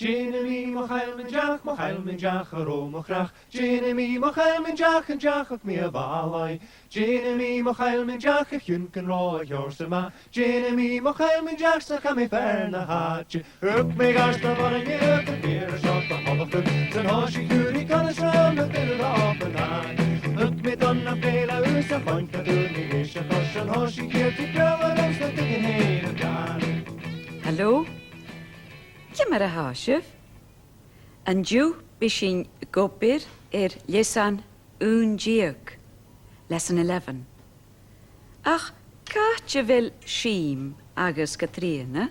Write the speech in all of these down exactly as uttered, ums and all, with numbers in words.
Dèanamaid mo chaill mun deach, mo chaill mun deach, a rò mo chreach. Dèanamaid mo chaill mun deach, an deach mi a' bhàlaidh. Dèanamaid mo chaill mun deach, a chionn gun robh a' gheòrsa math. Dèanamaid mo chaill mun deach, 's cha bhi fear na h-àite. Thug mi gart a' bharainne, thug am feur a shot a' cholach, san toiseach chuir i cona sram a' bhinn a' ròp an àite. Thug mi dona a' bheul a-bhos a' chloinn a dhùin mi leis a' chos, san toiseach chuir i beul a-bhos na tuigin fhèin a' gàrraidh. Hello? Ciamar a tha sibh? An-diugh bidh sinn ag obair air leasan aon deug, lesson eleven. Ach càit a bheil Sìm agus Catrìona?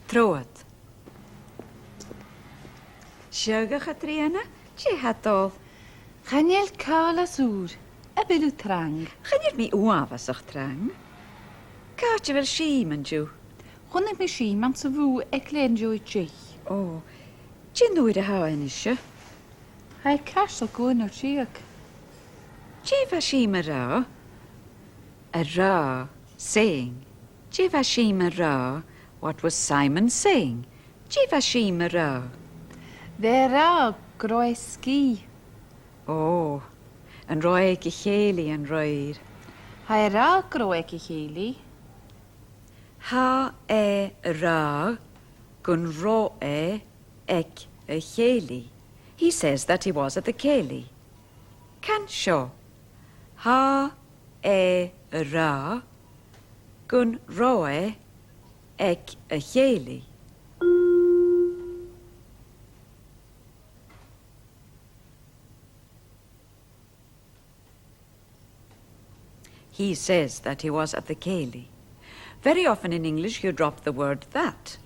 Trobhad. Seadh, a Chatrìona, dè tha dol? Chan eil càil às ùr. A bheil thu trang? Chan eil mi uabhasach trang. Càit a bheil Sìm an-diugh? Chunnaic mi Sìm anns a' bhùth aig leth-uair an dèidh. Ò, dè an uair a tha e a-nise? Tha e cairteal gu aon uair deug. Dè bha Sìm ag ràdh? Ag ràdh, saying. Dè bha Sìm ag ràdh? What was Simon saying? Dè bha Sìm ag ràdh? Bha e ag ràdh gun robh e sgìth. Ò, an robh e aig a' chèilidh an-raoir? Tha e ag ràdh gun robh e aig a' chèilidh. Tha e ag ràdh gun robh e aig a' chèilidh. He says that he was at the cèilidh. Can seo. Tha e ag ràdh gun robh e aig a' chèilidh. He says that he was at the cèilidh. Very often in English you drop the word that.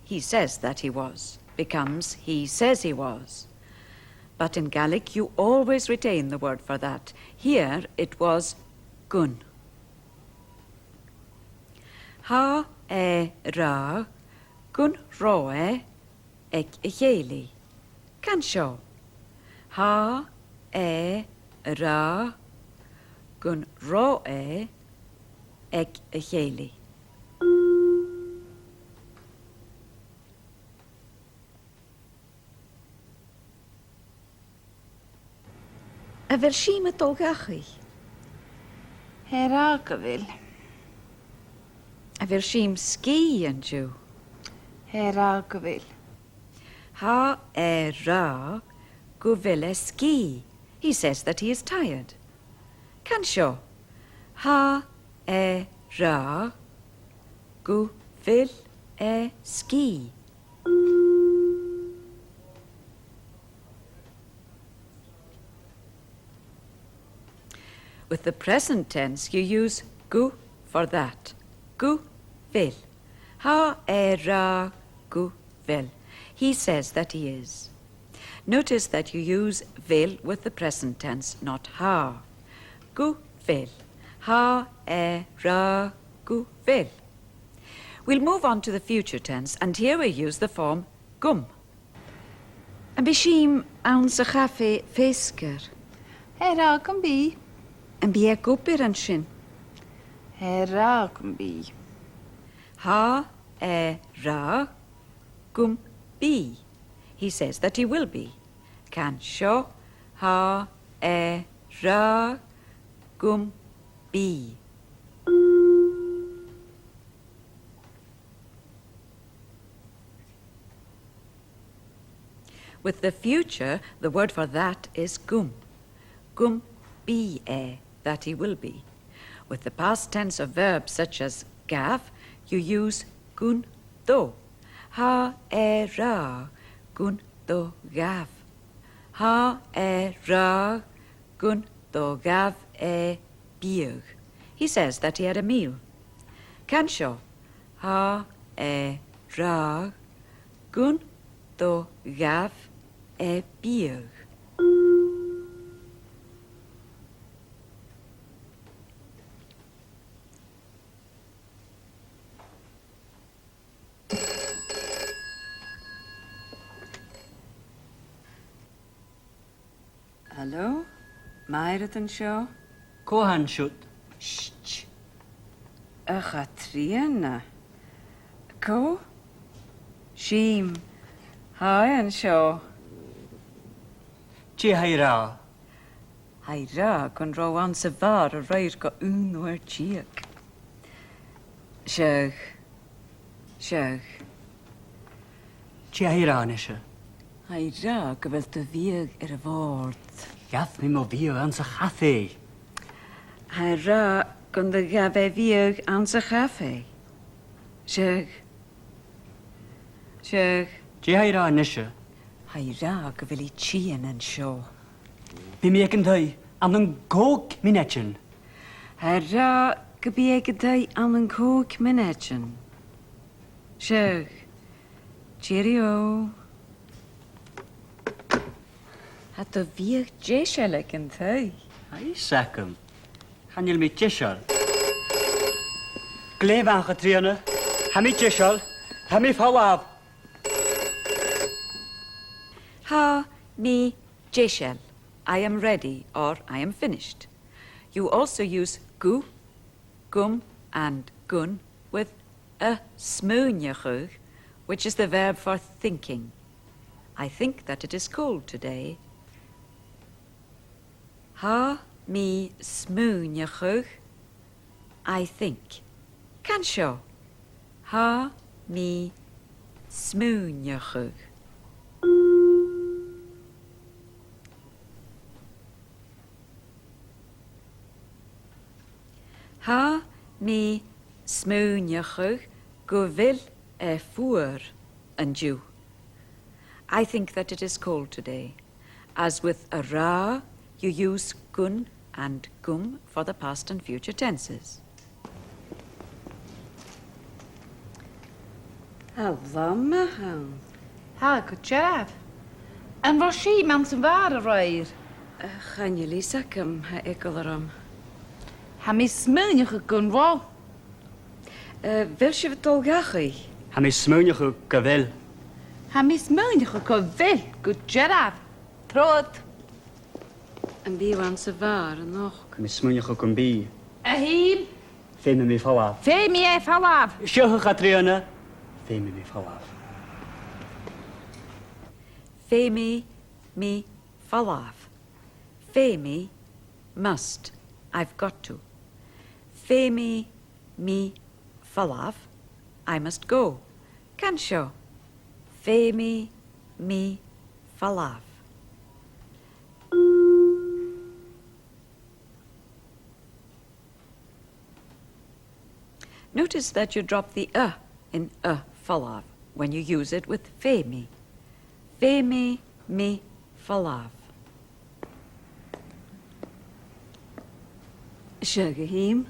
He says that he was becomes he says he was. But in Gaelic you always retain the word for that. Here it was gun. Tha e ag ràdh gun robh e aig a' chèilidh. Can seo. Tha e ag ràdh gun robh e aig a' chèilidh. A bheil Sìm a' dol dhachaigh? Tha e ag ràdh gu bheil. A bheil Sìm sgìth an-diugh? Tha e ag ràdh gu bheil. Tha e ag ràdh gu bheil e sgìth. He says that he is tired. Can seo. Tha e ag ràdh gu bheil e sgìth. With the present tense, you use gu for that. Gu bheil. Tha e ag ràdh gu bheil. He says that he is. Notice that you use bheil with the present tense, not tha. Gu bheil. Tha e ag ràdh gu bheil. We'll move on to the future tense, and here we use the form gum. Am bi Sìm anns a' chafaidh feasgar? Tha e ag ràdh gum bi. Am bi e ag obair an sin? Tha e ag ràdh gum bi. Tha e ag ràdh gum bi. He says that he will be. Can seo. Tha e ag ràdh gum bi. With the future, the word for that is gum. Gum bi e, that he will be. With the past tense of verbs such as ghabh, you use gun do. Tha e ag ràdh gun do ghabh. Tha e ag ràdh gun do ghabh e biadh. He says that he had a meal. Can seo. Tha e ag ràdh gun do ghabh e biadh. Hello? Mairead an seo? Cò tha an siud? Sh! A Chatrìona. Cò? Sìm. Aidh, an seo. Dè tha i ag ràdh? Tha i ag ràdh gun robh thu anns a' bhàr a-raoir gu aon uair deug. Seadh. Seadh. Dè tha i ag ràdh a-nise? Tha i ag ràdh gu bheil do bhiadh air a' bhòrd. Ghabh mi mo bhiadh anns a' chafaidh. Tha i ag ràdh gun do ghabh e a' bhiadh anns a' chafaidh. Seadh. Seadh. Dè tha i ag ràdh a-nise? Tha i ag ràdh gu bheil i tighinn an seo. Bidh mi aig an taigh ann an còig mionaidean. Tha i ag ràdh gum bi i aig an taigh ann an còig mionaidean. Seadh. Cheerio. Tha do bhiadh deiseil aig an taigh. Tha fhios agam. Chan eil mi deiseil. Glè mhath, a Chatrìona. Tha mi deiseil. Tha mi a' falbh. Tha mi deiseil. I am ready or I am finished. You also use gu, gum and gun with a' smaoineachadh, which is the verb for thinking. I think that it is cold today. Tha mi a' smaoineachadh, I think. Can seo. Tha mi a' smaoineachadh. Tha mi a' smaoineachadh gu bheil e fuar an-diugh. I think that it is cold today. As with a ràdh, you use gun and gum for the past and future tenses. Tha làmh math ann. Tha gu dearbh. An robh sibh anns a' bhàr a-raoir? Eh, chan eil fhios agam, tha eagal orm. Tha mi a' smaoineachadh gun robh. Eh, a bheil sibh a' dol dhachaigh? Tha mi a' smaoineachadh gu bheil. Tha mi a' smaoineachadh gu bheil, gu dearbh. Trobhad. Am bi thu anns a' bhàr a-nochd? Tha mi a' smaoineachadh gum bi. A Sheumais. Feumaidh mi falbh. Feumaidh e falbh. Seo, a Chatrìona. Feumaidh mi falbh. Feumaidh mi falbh. Feumaidh, must. I've got to. Feumaidh mi falbh. I must go. Can seo. Feumaidh mi falbh. Notice that you drop the a in a' falbh when you use it with feumaidh. Feumaidh mi falbh. Seadh, a Sheumais,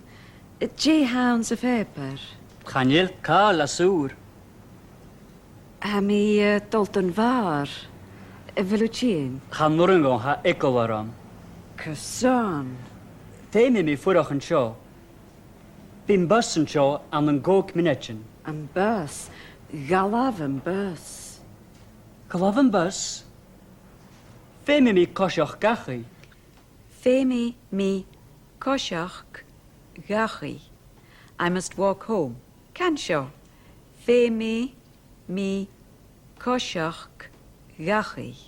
dè th' anns a' phàipear? Chan eil càil às ùr. Tha mi, eh, a' dol dhan bhàr. A bheil thu a' tighinn? Chan urrainn dhomh, tha eagal orm. Carson? Feumaidh mi fuireach an seo. Bidh am bus an seo ann an còig mionaidean. Am bus? Dh'fhalbh am bus. Dh'fhalbh am bus? Feumaidh mi coiseachd dhachaigh. Feumaidh mi coiseachd dhachaigh. I must walk home. Can seo. Feumaidh mi coiseachd dhachaigh.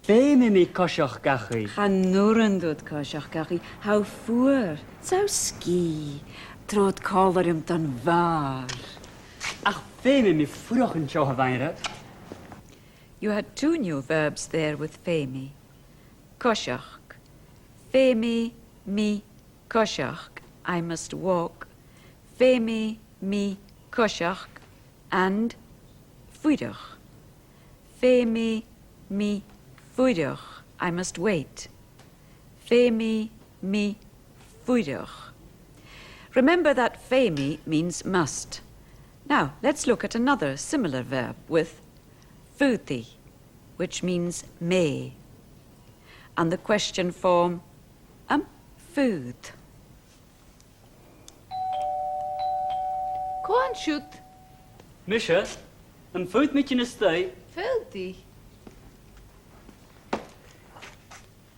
Feumaidh mi coiseachd dhachaigh. Chan urrainn dhut coiseachd dhachaigh. Tha thu fuar. Tha thu sgìth. Trobhad còmhla rium dhan bhàr. Ach feumaidh mi fuireach an seo, a Mhàiri. You had two new verbs there with feumaidh. Coiseachd. Feumaidh mi coiseachd. I must walk. Feumaidh mi coiseachd. And fuireach. Feumaidh mi fuireach. I must wait. Feumaidh mi fuireach. Remember that feumaidh means must. Now, let's look at another similar verb with faodaidh, which means may. And the question form, am faod. Cò an siud? Mise, am faod mi tighinn a-staigh? Faodaidh.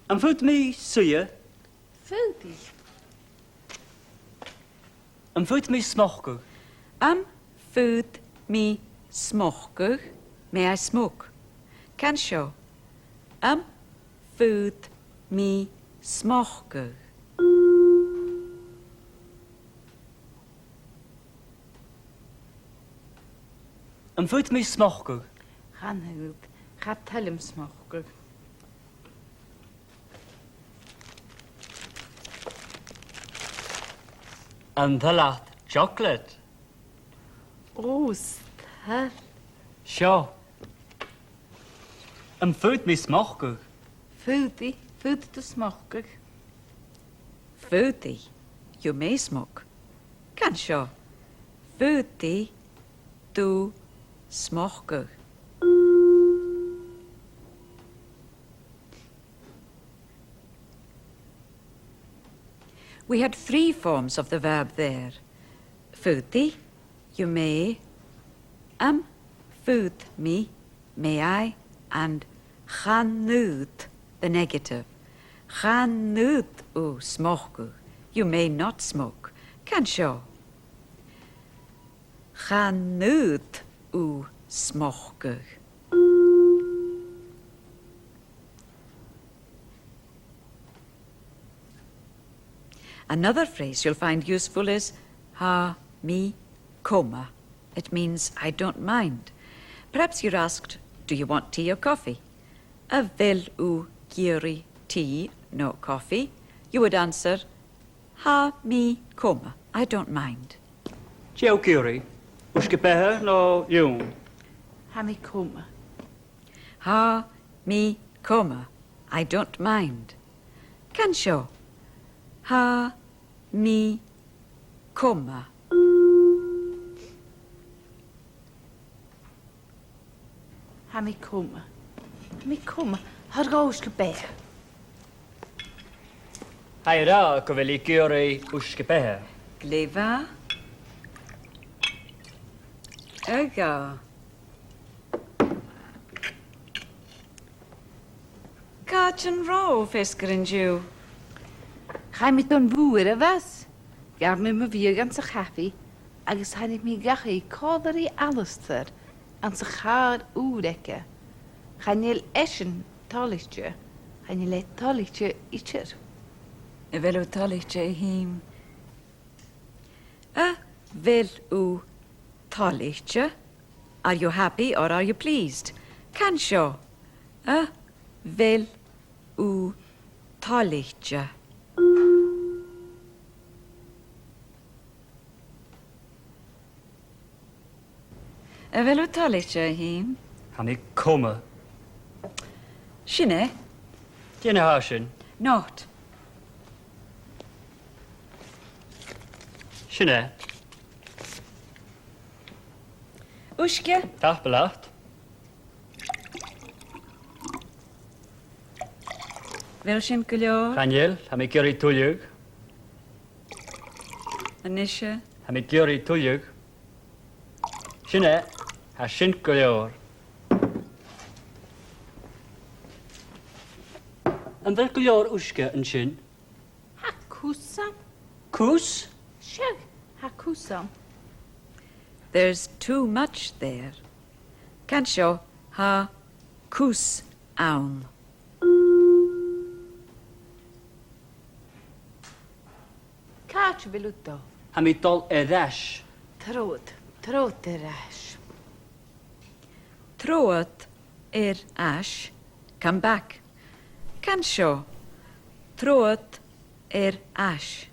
Am faod mi suidhe? Faodaidh. Am faod mi smocadh? Am faod mi smocadh? May I smoke? Can seo. Am faod mi smocadh? Am faod mi smocadh? Chan fhaod, cha toil leam smocadh. An toil leat chocolate? Ò, 's toil. Seo. Am faod mi smocadh? Faodaidh, faodaidh tu smocadh. Faodaidh, you may smoke. Can seo. Faodaidh tu smocadh. We had three forms of the verb there. Faodaidh, you may. Am faod mi, may I, and chan fhaod, the negative. Chan fhaod thu smocadh, you may not smoke. Can seo. Chan fhaod thu smocadh. Another phrase you'll find useful is tha mi coma. It means I don't mind. Perhaps you're asked, "Do you want tea or coffee?" A bheil thu ag iarraidh tea no coffee? You would answer, "Tha mi coma, I don't mind." Dè tha thu ag iarraidh? Uisge-beatha no leann? Tha mi coma. Tha mi coma, I don't mind. Can seo. Tha mi coma. Tha mi coma. Tha mi coma. Thoir dhomh uisge-beatha. Tha e ag ràdh gu bheil i ag iarraidh uisge-beatha. Glè mhath. Ò, gheibh. Càit an robh thu feasgar an-diugh? Chaidh mi don bhùth air a' bhus. Ghabh mi mo bhiadh anns a' chafaidh agus thàinig mi dhachaigh còmhla ri Alasdair anns a' chàr ùr aige. Chan eil esan toilichte. Chan eil e toilichte idir. A bheil thu toilichte, a Shìm? A bheil thu toilichte? Are you happy or are you pleased? Can seo. A bheil thu toilichte? A bheil thu toilichte, a Shìm? Tha mi coma. Sin e. Dè na tha sin? Not. Sin e. Uisge? Tapadh leat. A bheil sin gu leòr? Chan eil, tha mi ag iarraidh tuilleadh. A-nise? Tha mi ag iarraidh tuilleadh. Sin e, tha sin gu leòr. Am bi gu leòr uisge an sin? Tha cus ann. Cus? Seadh, tha cus ann. There's too much there. Can seo, tha cus ann. Càit a bheil thu a' dol? Tha mi a' dol air ais. Trobhad, trobhad air ais. Trobhad air ais. Come back. Can seo. Trobhad air ais.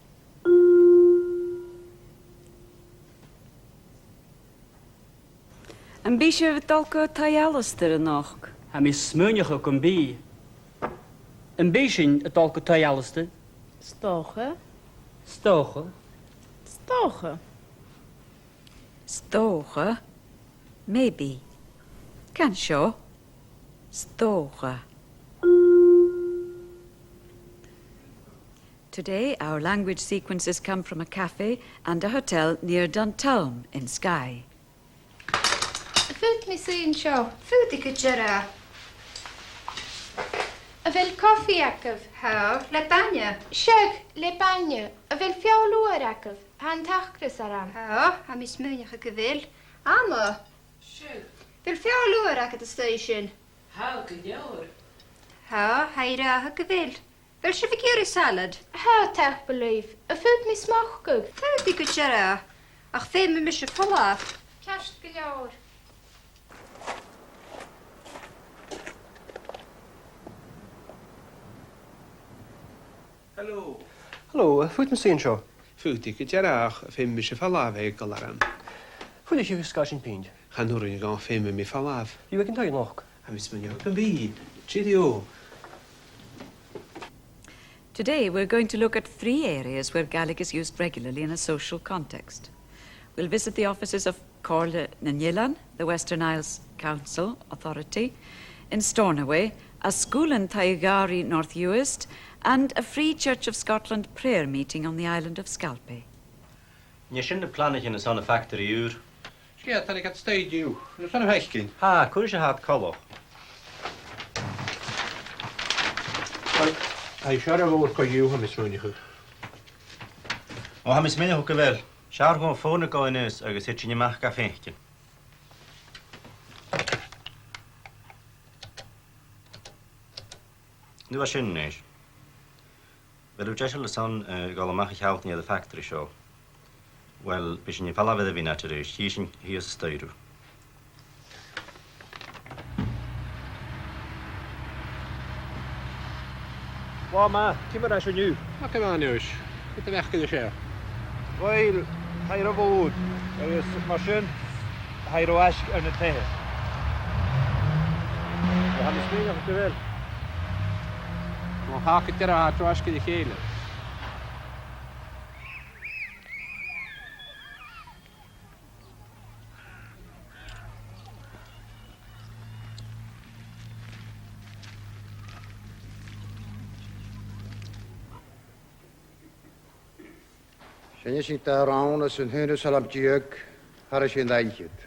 Am bi sibh a' dol gu taigh Alasdair a-nochd? Tha mi a' smaoineachadh gum bi. Am bi sinn a' dol gu taigh Alasdair? 'S dòcha. 'S dòcha. 'S dòcha. 'S dòcha. Maybe. Can seo. 'S dòcha. Today, our language sequences come from a cafe and a hotel near Dun Tulm in Skye. A' faod mi suidhe an seo? Faodaidh gu dearbh. A bheil cofaidh agaibh? Tha, le bainne. Seadh, le bainne. A bheil feòil fhuar agaibh? Tha an t-acras orm. Tha, tha mi a' smaoineachadh gu bheil. Anna. Seadh. A bheil feòil fhuar agad a-staigh an sin? Tha, gu leòr. Tha, tha i ag ràdh gu bheil. A bheil sibh ag iarraidh salad? Tha, tapadh leibh. Am faod mi smocadh? Faodaidh gu dearbh. Ach feumaidh mise falbh. Ceart gu leòr. Hello. Hello, am faod mi suidhe an seo? Faodaidh gu dearbh, ach feumaidh mise falbh, tha eagal orm. Faodaidh sibh sgath sin pinnt? Chan urrainn dhomh, feumaidh mi falbh. Bidh mi aig an taigh a-nochd. Tha mi a' smaoineachadh gum bi. Cheerio. Today we're going to look at three areas where Gaelic is used regularly in a social context. We'll visit the offices of Comhairle nan Eilean, the Western Isles Council Authority, in Stornoway, a sgoil ann an Taigh Ghàrraidh, North Uist, and a Free Church of Scotland prayer meeting on the island of Scalpay. Nì sin na planaichean airson a' factory ùir. Seadh, tha iad a' stèidheachadh. Nì sin a' faicinn. Tha, cuiridh sinn iad coltach. Tha, tha seo ro mhòr co-dhiù, tha mi a' smaoineachadh. Ò, tha mi a' smaoineachadh gu bheil. 'S fheàrr dhomh fòn a ghabhail a-nis agus thèid sinn a-mach ga faicinn. Nuair sin a-nis. A bheil thu deiseil airson, eh, a dhol a-mach a shealltainn air a' factory seo? Uill, bidh sinn a' falbh air a' mhionaid a-rithist, chì sinn shìos a-staigh riut. Ò, ma, ciamar a tha sibh an-diugh? Ò, ciamar a tha sibh? Ciamar a tha sibh? Uill, tha i ro mhòr, agus mar sin, tha i ro fhaisg air na taighean. Ò, tha mi a' smaoineachadh gu bheil. Ò, tha, gu dearbh, tha iad ro fhaisg air a chèile. Sin e sinn, dà rann às an aon Salm deug, thar a' cheud fhichead.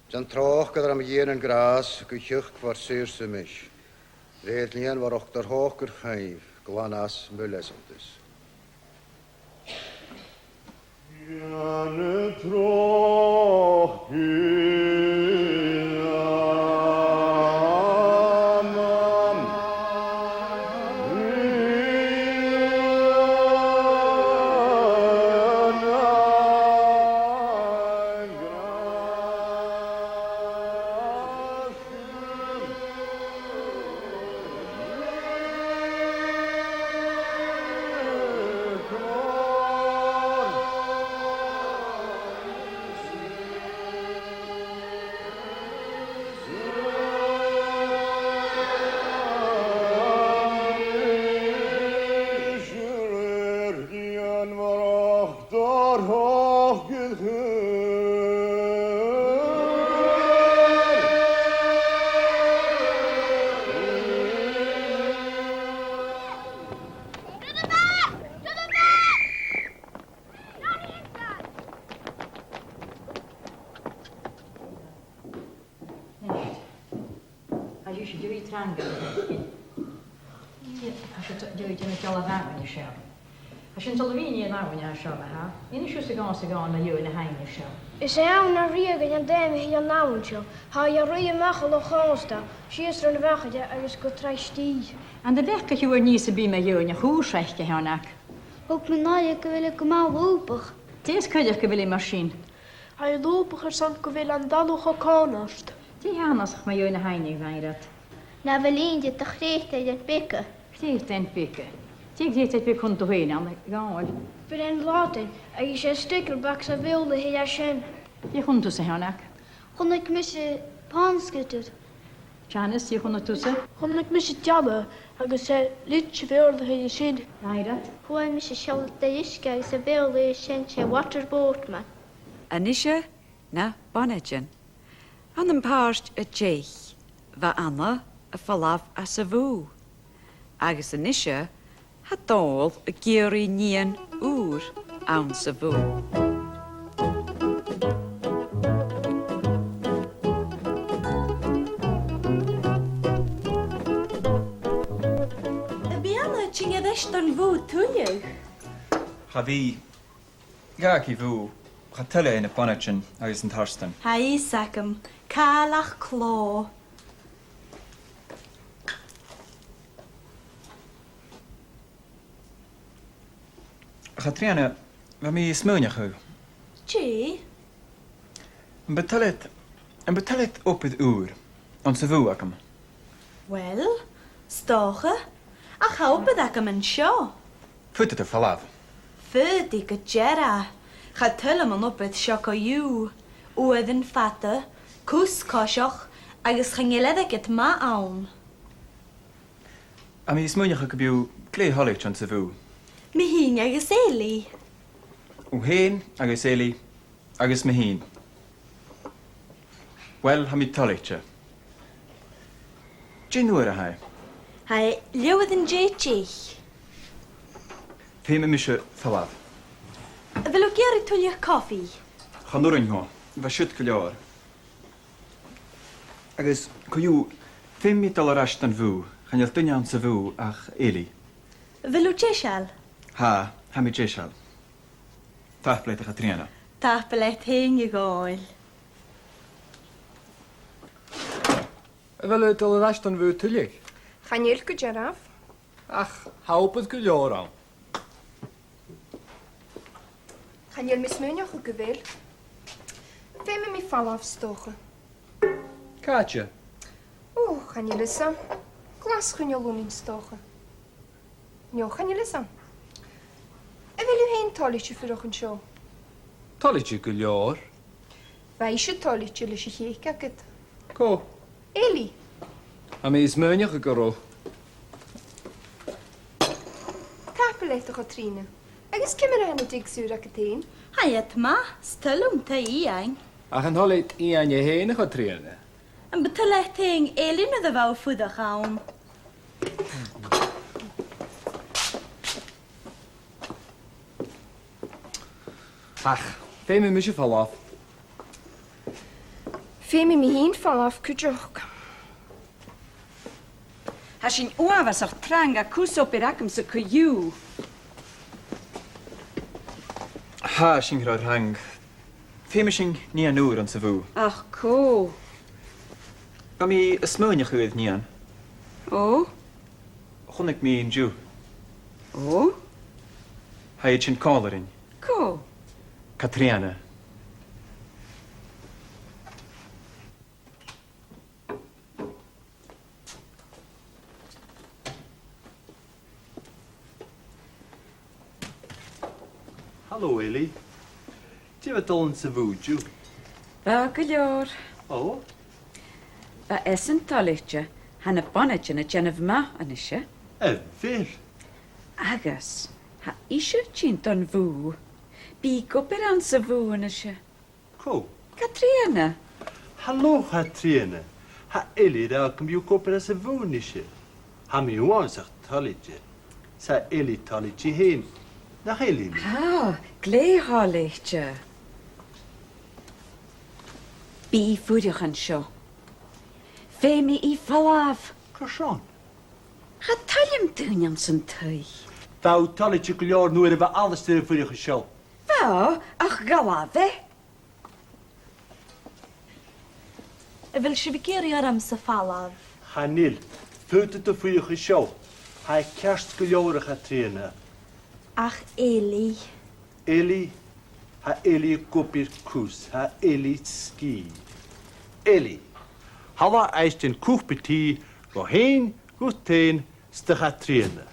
Dèan tròcair orm, a Dhia nan gràs, gu h-iochd bhur saorsa mis. Rèir lìonmhorachd do thròcair chaoimh, glan às mo leasantas. Dèan tròcair orm. Tha sibhse dìreach trang. Tha sibh dìreach a' dèanamh dealbh-abhainne seo. Tha sinn a' dol a bhith an abhainn a tha seo, ma-thà. Innis thusa dhòmhsa dhà no dhà de na h-abhainnean seo. Is e Abhainn an Rìoghain an t-ainm a th' air an abhainn seo. Tha i a' ruith a-mach à Loch Còmhsta, sìos tron bhacaire agus gu Traigh Stìr. An do bheachdaicheadh tu air nì sam bith mu dheidhinn a' chùis aice, a Sheonag? Thug mi an aire gu bheil i gu math lùbach. Dè as coireach gu bheil i mar sin? Tha i lùbach airson gu bheil an talamh cho còmhla ort. Dè th' annasach mu dheidhinn na h-aibhne, a Mhairead? Na bheil innte de chreutairean beaga? Creutairean beaga? Dè creutair beag a chunnaic thu fhèin ann, a Dhòmhnaill? Bidh e an làidir, agus 's e Stickleback sa Bheurla a th' air sin. Dè chunnaic tusa, a Sheonag? Chunnaic mise pond scooter. Janice, dè chunnaic tusa? Chunnaic mise dealbh, agus 's e litir Bheurla a th' air sin. A Mhairead? Chunnaic mise sealladh de dh'uisge agus a' Bheurla a th' air sin, 's e water boatman. A-nise na bonaidean. Ann am pàirt a deich, bha Anna a' falbh às a' bhùth. Agus a-nise, tha Dòmhnall ag iarraidh nighean ùr anns a' bhùth. A' bhean a' Tiugainn air ais don bhùth tuilleadh. Cha bhi. Gabhaidh i bhùth. Cha toil leatha na bonaidean agus an tartan. Tha fhios agam, càil ach clò. A Chatrìona, bha mi a' smaoineachadh. Dè? Am bu toil leat, am bu toil leat obair ùr anns a' bhùth agam? Uill, 's dòcha, ach tha obair agam an seo. Faodaidh tu falbh. Faodaidh gu dearbh. Cha toil leam an obair seo co-dhiù. Uairean fada, cus coiseachd, agus chan eil airgead math ann. Tha mi a' smaoineachadh gum bi thu glè thoilichte anns a' bhùth. Mi fhìn agus Eilidh. Thu fhèin agus Eilidh agus mi fhìn. Uill, tha mi toilichte. Dè an uair a tha e? Tha e leth-uair an dèidh deich. Feumaidh mise falbh. A bheil thu ag iarraidh tuilleadh cofaidh? Chan urrainn dhomh. Bha siud gu leòr. Agus co-dhiù, feumaidh mi dol air ais dhan bhùth. Chan eil duine anns a' bhùth ach Eilidh. A bheil thu deiseil? Tha, tha mi deiseil. Tapadh leat, a Chatrìona. Tapadh leat fhèin, a Dhòmhnaill. A bheil thu a' dol air ais dhan bhùth tuilleadh? Chan eil gu dearbh. Ach tha obair gu leòr ann. Chan eil mi a' smaoineachadh gu bheil. Feumaidh mi falbh, 's dòcha. Càite? Ò, chan eil fhios agam. Glaschu no Lunnainn, 's dòcha. No, chan eil fhios agam. A bheil thu fhèin toilichte a' fuireach an seo? Toilichte gu leòr. Bha ise toilichte leis a' chèic agad. Cò? Eilidh. Tha mi a' smaoineachadh gun robh. Tapadh leat, a Chatrìona. Agus ciamar a tha na digs ùra agad fhèin? Tha iad math, 's toil leam taigh Iain. Ach an toil leat Iain e fhèin, a Chatrìona? Am bu toil leat fhèin Eilidh nuair a bhios tu a' fuireach ann? Ach feumaidh mise falbh. Feumaidh mi fhìn falbh cuideachd. Tha sinn uabhasach trang, tha cus obair agamsa co-dhiù. Tha sinn ro thrang. Feumaidh sinn nighean ùr anns a' bhùth. Ach cò? Bha mi a' smaoineachadh air nighean. Ò? Chunnaic mi i an-diugh. Ò? Tha i a' tighinn còmhla rinn. Cò? Catrìona. Halò, Eilidh. Dè bha dol anns a' bhùth an-diugh? Bha gu leòr. Ò? Bha esan toilichte, tha na bonaidean a' dèanamh math a-nise. A bheil? Agus tha ise a' tighinn dhan bhùth. Bidh i ag obair anns a' bhùth a-nise. Cò? Catrìona. Halò, Chatrìona. Tha Eilidh ag ràdh gum bi thu ag obair anns a' bhùth a-nise. Tha mi uabhasach toilichte. 'S tha Eilidh toilichte fhèin. Nach eil, Eilidh? Tha, glè thoilichte. Bidh i a' fuireach an seo. Feumaidh i falbh. Carson? Cha toil leam daoine anns an taigh. Bha thu toilichte gu leòr nuair a bha Alasdair a' fuireach an seo. Bha, ach dh'fhalbh e. A bheil sibh ag iarraidh ormsa falbh? Chan eil. Faodaidh tu fuireach an seo. Tha e ceart gu leòr, a Chatrìona. Ach Eilidh. Eilidh, tha Eilidh ag obair cus, tha Eilidh sgìth. Eilidh, thalla a-nis, dèan cupa tì dhut fhèin, dhut fhèin, 's do Chatrìona.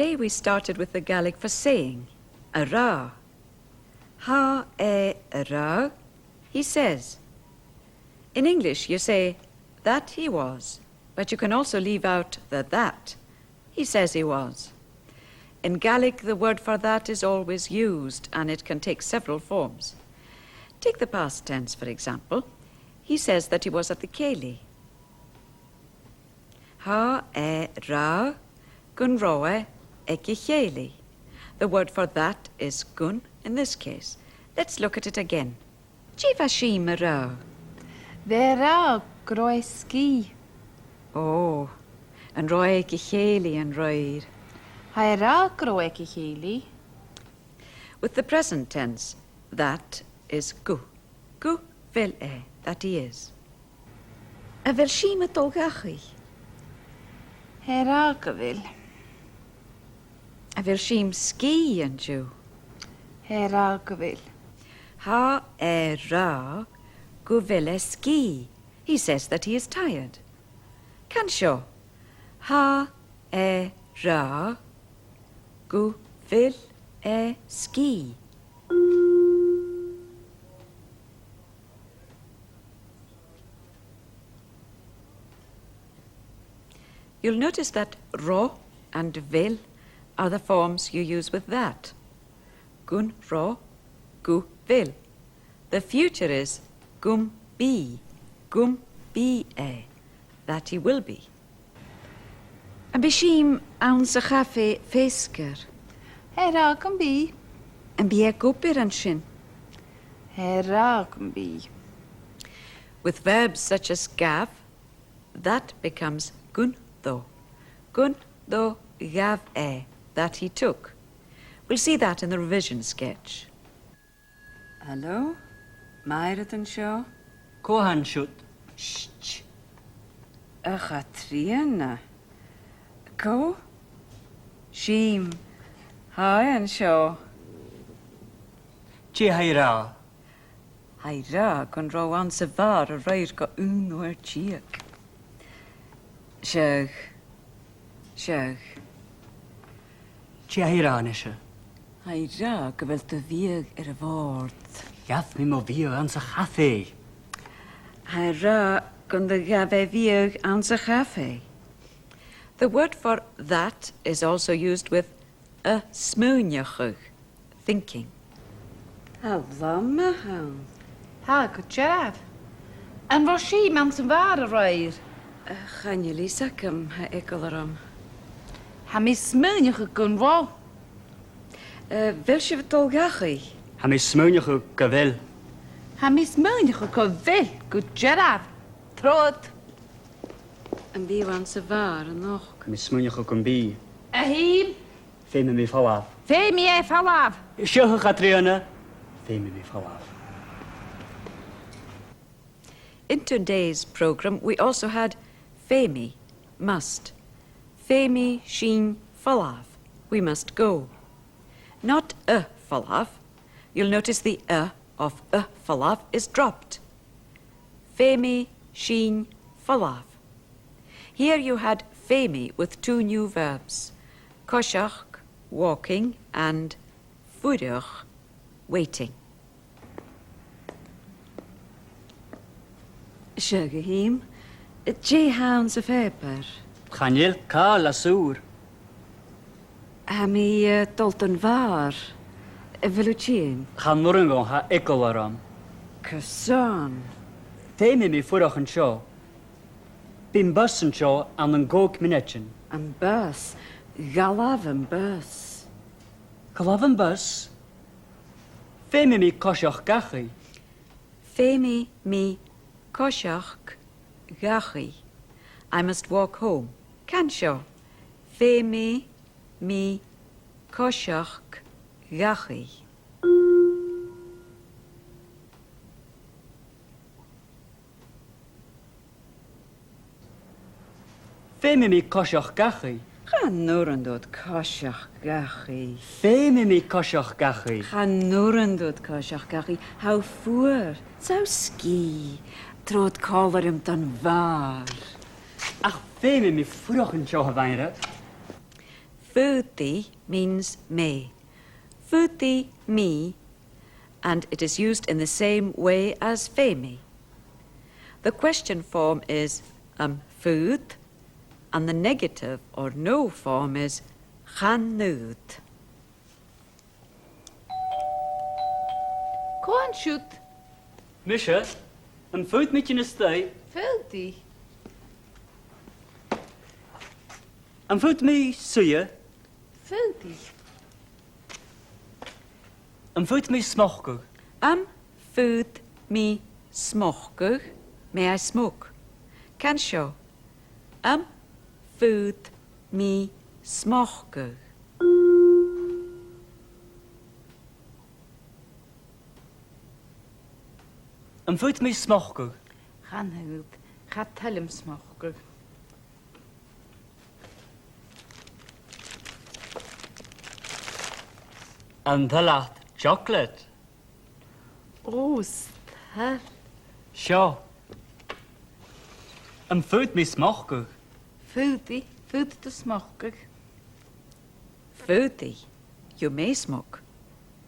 Today we started with the Gaelic for saying, a ràdh. Tha e a' ràdh, he says. In English you say, that he was, but you can also leave out the that. He says he was. In Gaelic, the word for that is always used, and it can take several forms. Take the past tense, for example. He says that he was at the cèilidh. Tha e a' ràdh gun robh e aig a' chèilidh. The word for that is gun in this case. Let's look at it again. Dè bha Sìm a' ràdh? Bha e a' ràdh gun robh e sgìth. Ò, an robh e aig a' chèilidh an-raoir? Tha e a' ràdh gun robh e aig a' chèilidh. With the present tense, that is gu. Gu bheil e, that he is. A bheil Sìm a' dol dhachaigh? Tha e a' ràdh gu bheil. A bheil Sìm sgìth an-diugh? Tha e a' ràdh gu bheil. Tha e a' ràdh gu bheil e sgìth. He says that he is tired. Can seo. Tha e a' ràdh gu bheil e sgìth. You'll notice that ro and bheil are the forms you use with that. Gun ro, gu bheil. The future is gum bi, gum bi e, that he will be. Am bi Sìm anns a' chafaidh feasgar? Tha e a' ràdh gum bi. Am bi e ag obair an sin? Tha e a' ràdh gum bi. With verbs such as gabh, that becomes gun do. Gun do ghabh e, that he took. We'll see that in the revision sketch. Halò? Mairead an seo? Cò tha an siud? Sh, sh. A Chatrìona. Cò? Sìm. Tha e an seo. Dè tha e ag ràdh? Tha e ag ràdh gun robh e anns a' bhàr a-raoir gu aon uair deug. Seadh. Seadh. Dè tha e ag ràdh a-nise? Tha e ag ràdh gu bheil do bhiadh air a' bhòrd. Ghabh mi mo bhiadh anns a' chafaidh. Tha e ag ràdh gun do ghabh e biadh anns a' chafaidh. The word for that is also used with a' smaoineachadh, thinking. Tha làmh ann. Tha, gu dearbh. An robh Sìm anns a' bhàr a-raoir? Eh, chan eil fhios agam, tha eagal orm. Tha mi a' smaoineachadh gun robh. Eh, a bheil sibh a' dol dhachaigh? Tha mi a' smaoineachadh gu bheil. Tha mi a' smaoineachadh gu bheil, gu dearbh. Trobhad. Am bi thu anns a' bhàr a-nochd? Tha mi a' smaoineachadh gum bi. A Shìm? Feumaidh mi falbh. Feumaidh e falbh. Seo, a Chatrìona. Feumaidh mi falbh. In today's programme, we also had feumaidh, must. Feumaidh sinn falbh, we must go. Not a' falbh. You'll notice the a of a' falbh is dropped. Feumaidh sinn falbh. Here you had feumaidh with two new verbs, coiseachd, walking, and fuireach, waiting. Seadh, a Shìm, dè th' anns a' phàipear? Chan eil càil às ùr. Tha mi, eh, a' dol dhan bhàr. A bheil thu tighinn? Chan urrainn dhomh, tha eagal orm. Carson? Feumaidh mi fuireach an seo. Bidh am bus an seo ann an còig mionaidean. Am bus? Dh'fhalbh am bus. Dh'fhalbh am bus? Feumaidh mi coiseachd dhachaigh. Feumaidh mi coiseachd dhachaigh. I must walk home. Can seo. Feumaidh mi coiseachd dhachaigh. Feumaidh mi coiseachd dhachaigh. Chan urrainn dhut coiseachd dhachaigh. Feumaidh mi coiseachd dhachaigh. Chan urrainn dhut coiseachd dhachaigh. Tha thu fuar. Tha thu sgìth. Trobhad còmhla rium dhan bhàr. Ach feumaidh mi fuireach an seo, a Mhairead. Faodaidh means may. Faodaidh mi, and it is used in the same way as feumaidh. The question form is am faod, and the negative or no form is chan fhaod. Cò an siud? Mise, am faod mi tighinn a-steach? Faodaidh. Am faod mi suidhe? Faodaidh. Am faod mi smocadh? Am faod mi smocadh? May I smoke? Can seo. Am faod mi smocadh? Am faod mi smocadh? Chan fhaod, cha toil leam smocadh. An toil leat chocolate? Ò, 's toil. Seo. Am faod mi smocadh? Faodaidh, faodaidh tu smocadh. Faodaidh, you may smoke.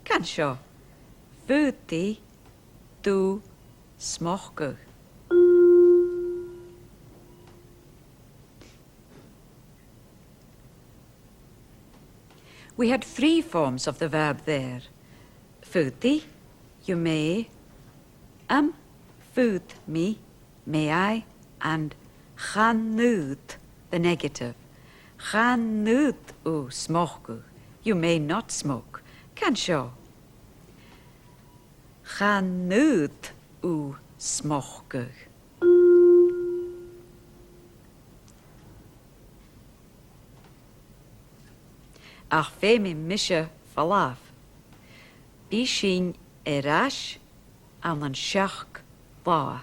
Can seo. Faodaidh tu smocadh. We had three forms of the verb there. Faodaidh, you may. Am faod mi, may I, and chan fhaod, the negative. Chan fhaod thu smocadh, you may not smoke. Can seo. Chan fhaod thu smocadh. Ach feumaidh mise falbh. Bidh sinn air ais ann an seachd latha.